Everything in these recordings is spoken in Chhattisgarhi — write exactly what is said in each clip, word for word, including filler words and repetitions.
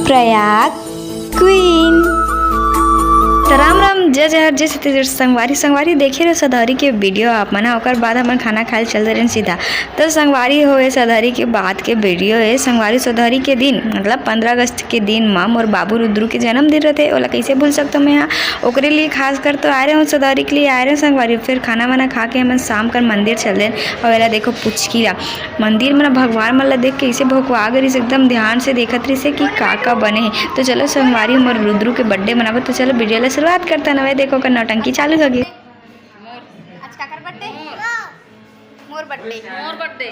प्रयाग क्वीन। त राम राम, जय जय हर, जय छत्तीसगढ़। संगवारी, संगवारी देखे रहे सदहरी के वीडियो आप मन ह। ओकर बाद हमन खाना खाए ल चल दे रहेन सीधा। तो संगवारी हो, ये सदहरी के बाद के वीडियो है। संगवारी, सदहरी के दिन, मतलब पंद्रह अगस्त के दिन म मोर बाबू रुद्रू के जन्मदिन रहते, ओला कैसे भूल सकतो मैं हा। ओकरे लिए खास कर तो आए रहे हूँ, सदहरी के लिए आए रहे हूँ संगवारी। फिर खाना वाना खा के हमन शाम कर मंदिर चल देन। और एला देखो पुचकी ला, मंदिर में ना भगवान मन ला देख के ऐसे भोकवा गे रहिस, एकदम ध्यान से देखत रहिस हे कि का का बने हे। तो चलो संगवारी, मोर रुद्रू के बर्थडे मनाबो। तो चलो वीडियो ला शुरुआत करता ना। वह देखो, ओकर नौटंकी चालू हो गई। आज काकर बर्थडे? मोर बर्थडे। मोर बर्थडे।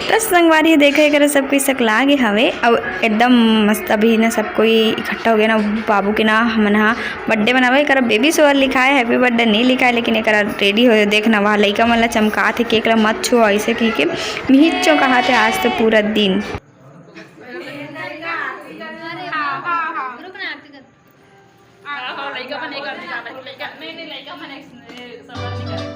त संगवारी देखे करे सब कोई सकला गे हवे, अउ एकदम मस्त अभी ना सब कोई इकट्ठा हो गया ना। बाबू के ना हमन हा बर्थडे मनावे, एकरा बेबी शॉवर लिखाए, हैप्पी बर्थडे नहीं लिखाए, लेकिन एकरा रेडी हो देखना, वहाँ लइका मन ला चमकात हे, केक ला मत छुआ ऐसे कह के मिहिच चौंकात हे आज तो पूरा दिन। हाँ, हाँ, लइका मन एक आदमी जाता है, लइका, नहीं, नहीं, लइका मन एक, ए, सब आदमी करे।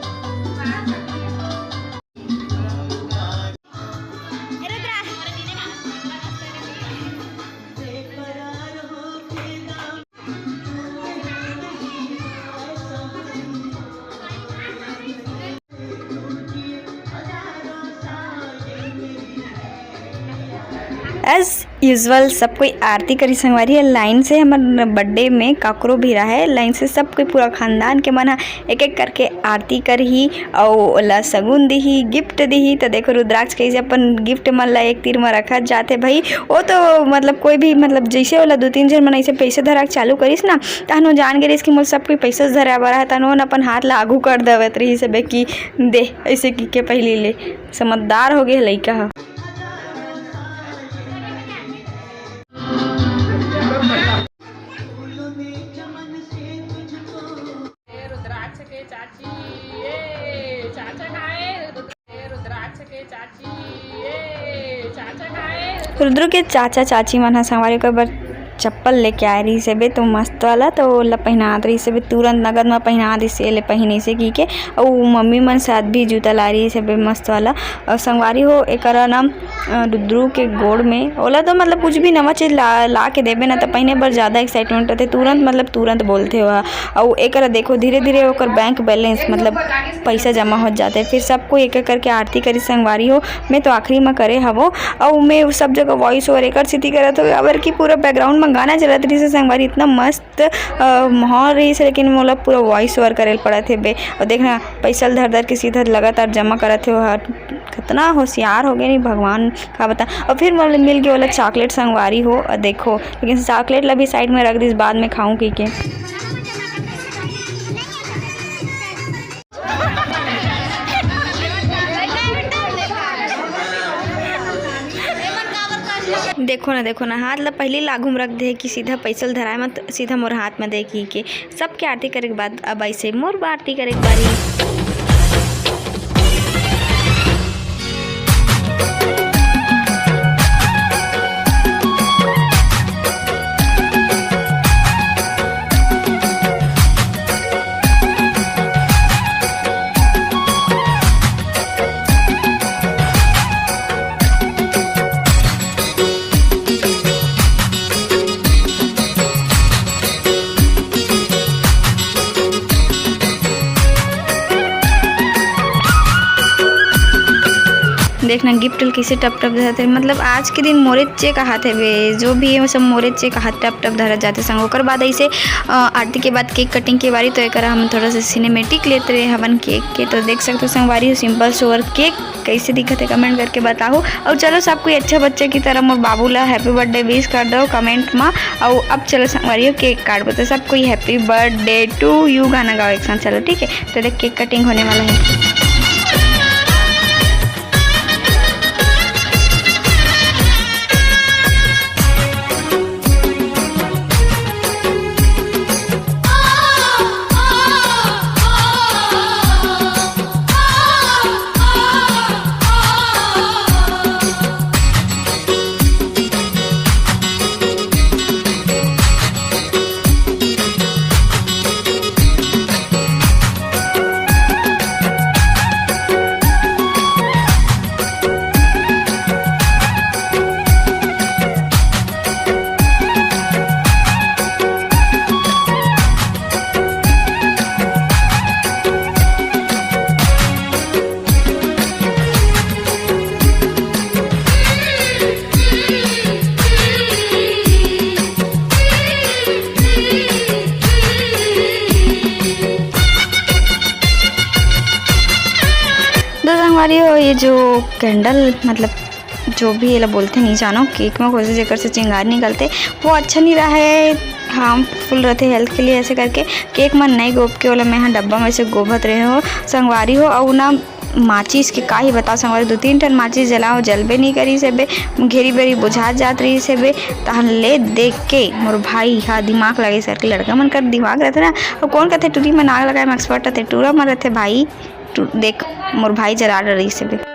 As usual, सब कोई आरती करी संगवारी है लाइन से। हमर बर्थडे में काकरो भी रहे लाइन से, सब कोई पूरा खानदान के मन ह एक एक करके आरती करही, अउ ओला सगुन दिही, गिफ्ट दिही। तो देखो रुद्राक्ष कैसे अपन गिफ्ट मन ला एक तीर में रखत जाते भाई। वो तो मतलब कोई भी, मतलब जैसे ओला दो तीन झन मन ऐसे पैसे धरा के चालू करिस ना, तहन वो जान गे रहिस कि मोर सब कोई पैसे धरा बर है, तहन वो अपन हाथ ला आगू कर देवत रहिस हे बे कि दे, ऐसे की के पहली ले। समझदार हो गए लइका ह। ए रुद्राक्ष के चाची, ए चाचा खाए, ए रुद्राक्ष के चाची, ए चाचा खाए। रुद्र के चाचा चाची मन ह संगवारी ओकर बर चप्पल लेके आए रहिस हे बे, तो मस्त वाला, तो ओला पहिनात रहिस हे बे, तुरंत नगद म पहिना दिस हे, "ले पहिन," ऐसे की के। अउ मम्मी मन साथ भी जूता ला रहिस हे बे, मस्त वाला। अउ संगवारी हो, एकरा ना, अ, रुद्रू के गोड़ में, ओला तो मतलब कुछ भी नवा चीज ला, ला के देबे ना, तो पहिने बर ज्यादा एक्साइटमेंट रहते, तुरंत, मतलब तुरंत बोलथे ओहा। अउ एकरा देखो, धीरे धीरे ओकर बैंक बैलेंस, मतलब पैसा जमा हो जाते। फिर सब कोई एक एक करके आरती करी संगवारी हो, मैं तो आखिरी में करे हवो। अउ मैं सब जगह वॉइस ओवर एकर सेती करत हो, काबर कि पूरा बैकग्राउंड में गाना चलत रहिस हे संगवारी, इतना मस्त अ, माहौल रहिस हे, लेकिन मोला पूरा वॉइस ओवर करे ल पड़त हे बे। अउ देखना, पैसा ल धर धर के सीधा लगातार जमा करत हे ओहा। कितना होशियार हो गए नहीं भगवान, का बता। अउ फिर मोला मिल गए ओला चॉकलेट संगवारी हो, अउ देखो, लेकिन चॉकलेट ला भी साइड में रख दिस, बाद में खाऊं कह के। देखो ना, देखो ना, हाथ ला पहली लागू में रख दे कि सीधा पैसा ल धराए मत, सीधा मोर हाथ में दे कह के। सबके आरती करे के बाद अब ऐसे मोर आरती करे के बारी। देखना गिफ्ट ल कइसे टप टप धरत हे, मतलब आज के दिन मोरे चे कहत हे बे, जो भी हे वो सब मोरे चे कहत टप टप धरत जाथे संग। ओकर बाद ऐसे, अ, आरती के बाद केक कटिंग के बारी, तो एकर हम थोड़ा सा सिनेमेटिक लेत रहे हवन केक के। तो देख सकते हो संगवारी हो, सिंपल सोवर केक कैसे दिखत हे, कमेंट करके बताओ। और चलो, सब कोई अच्छा बच्चा की तरह मोर बाबू ला हैप्पी बर्थडे विश कर दो कमेंट में। और अब चलो संगवारी हो, केक काटबो, तो सब कोई "Happy birthday to you" गाना गाओ एक साथ, चलो ठीक है। तो देख, केक कटिंग होने वाला है। अरे ओ, ये जो candle, मतलब जो भी एला बोलथे नहीं जानो, केक में घुसे जेकर से चिंगारी निकलथे, वो अच्छा नहीं रहे, harmful रहथे health के लिए। ऐसे करके केक मन नहीं गोभ के ओला मैं ह डब्बा में से गोभत रहे हो संगवारी हो। अउ ना माचिस के का ही बताओ संगवारी, दो तीन ठन माचिस जलाओ, जलबे नहीं करिस हेबे, घेरी बेरी बुझात जात रहिस हेबे। तहन ले देख के मोर भाई हा दिमाग लगे सर के लड़का मन कर दिमाग रहथे ना, अउ कौन कहथे टूरी मन आग लगाए में expert रहथे, टूरा मन रहथे भाई। टू-, देख मोर भाई जला डरिस हेबे।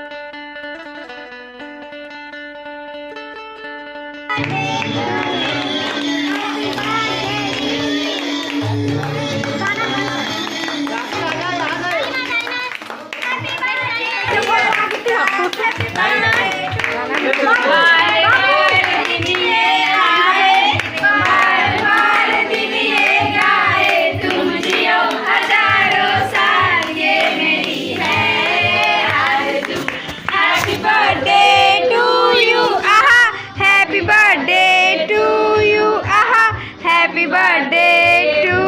Happy birthday to you, aha, happy birthday to you, aha, happy birthday to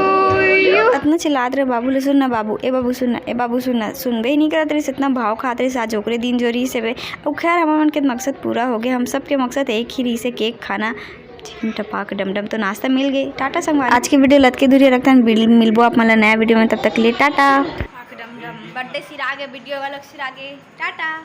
you। अतना चिल्लात रहे, "बाबू ले सुन ना बाबू, ए बाबू सुन ना, ए बाबू सुन ना।" सुनबे ही नहीं करत रहिस, इतना भाव खात रहिस। आज ओकरे दिन जो रहिस हेबे। अब खैर, हमर मन के मकसद पूरा हो गए। हम सबके मकसद एक ही रहिस हे, केक खाना। ठीक, टपाक डमडम तो नाश्ता मिल गए। टाटा संगवारी, आज के video लतके दूरी रखतन, मिल-, मिलबो आप मन ला नया video में, तब तक के लिए टाटा। टपाक डमडम, birthday सिरा गे, video वाला सिरा गे, टाटा।